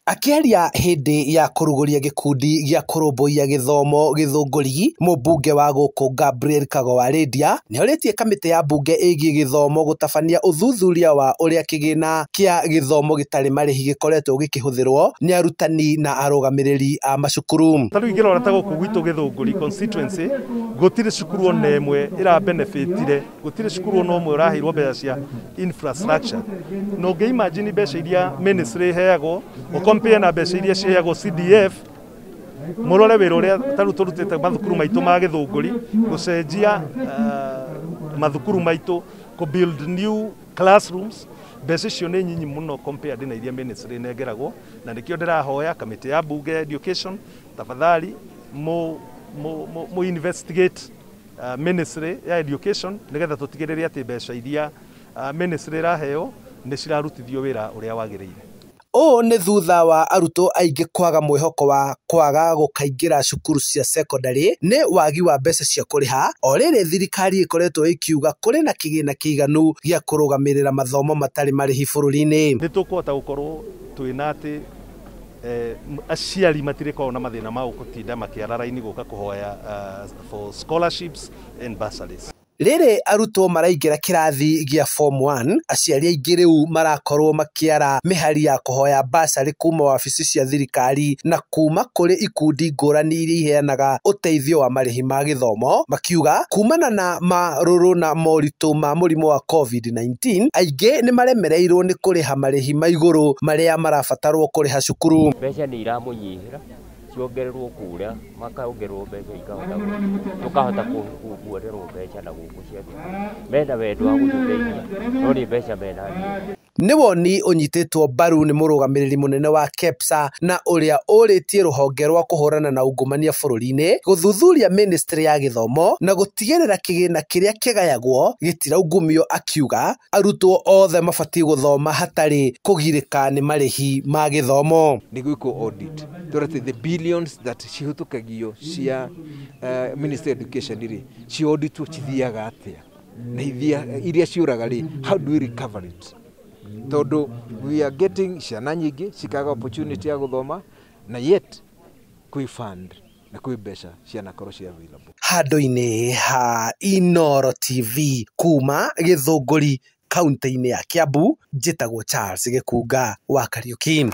Akĩaria hĩndĩ ya kũrugũria gĩkundi gĩa kũrũmbũiya gĩthomo Gĩthũngũri, mũmbunge wa gũkũ Gabriel Kago wa Lĩndia nĩorĩtie kamĩtĩ ya mbunge ĩgiĩ gĩthomo gũtabania ũthuthuria wa ũrĩa kĩgĩna kĩa gĩthomo gĩtarĩ marĩhi gĩkoretwo gĩkĩhũthĩrwo nĩ arutani na arũgamĩrĩri a macukuru. Ta rĩu ingĩrora ta gũkũ gwitũ Gĩthũngũri constituency, gũtirĩ cukuru ona ĩmwe ĩrabenefitire, gũtirĩ cukuru ona ũmwe ũraheirwo mbeca cia infrastructure. Na ũngĩ imagine mbeca iria ministry ĩheagwo, ũkompare na mbeca iria ciheagwo CDF, mũrore wĩra ũrĩa ta rĩu tũrutĩte mathukuru maitũ ma Gĩthũngũri, gũcenjia mathukuru maitũ, kũ build new classrooms, mbeca icio nĩ nyinyi mũno compared na iria ministry ĩnengeragwo, na nĩkĩo ndĩrahoya kamĩtĩ ya mbunge ya education tafadhali mu investigate ministry ya education nĩgetha tũtigĩrĩre atĩ mbeca iria ministry ĩraheo nĩ cirarutithio wĩra ũrĩa wagĩrĩire. Ũũ nĩ thutha wa arutwo aingĩ kwaga mwĩhoko wa kwaga gũkaingĩra cukuru cia cekondarĩ nĩ wagi wa mbeca cia kũrĩha, o rĩrĩ thirikari ĩkoretwo ĩkiuga kũrĩ na kĩgĩna kĩiganu gĩa kũrũgamĩrĩra mathomo matarĩ marĩhi bũrũri-inĩ. Nĩ tũkũhota gũkorwo twĩna atĩ aciari matirĩkoragwo na mathĩna ma gũtinda makĩara raini gũka kũhoya for scholarships and bursaries. Rĩrĩ arutwo maraingĩra kĩrathi gĩa form 1, aciari aingĩ rĩu marakorwo makĩara mĩhari ya kũhoya bursary kuma wabici cia thirikari na kuma kũrĩ ikundi ngũrani iria iheanaga ũteithio wa marĩhi ma gĩthomo, makiuga kumana na marũrũ na moritũ ma mũrimũ wa COVID-19, aingĩ nĩ maremereirwo nĩ kũrĩha marĩhi ma igũrũ marĩa marabatarwo kũrĩha cukuru. Mbeca nĩ iramũnyihĩra, ciongererwo kũrĩa, makaongererwo mbeca ikahota tukahota kuonerwo mbeca na gũkũ cia thukuru. Mena wendo wa gũtũteithia, no nĩ mbeca mena nyingĩ. Nĩ woni ũnyitĩtwo mbaru nĩ mũrũgamĩrĩri mũnene wa KEPSA na ũrĩa ũrĩtie rũhonge rwa kũhũrana na ungumania bũrũri-inĩ gũthuthuria ministry ya gĩthomo na gũtigĩrĩra kĩgĩna kĩrĩa kĩgayagwo gĩtiraungumio, akiuga arutwo othe mabatiĩ gũthoma hatarĩ kũgirĩka nĩ marĩhi ma gĩthomo. Nĩ gwĩkwo audit tũrate the billions that cihũtũkagio cia ministry education rĩ, ciauditwo cithiaga atĩa na iria ciũraga rĩ, how do we recover it? Tondu we are getting ciana nyingĩ cikaga opportunity ya gũthoma na yet kwĩ fund na kwĩ mbeca cianakorwo ci available. Handũ-inĩ ha Inooro TV kuma Gĩthũngũri kaunti-inĩ ya Kiambu, njĩtagwo Charles Gĩkunga wa Kariuki.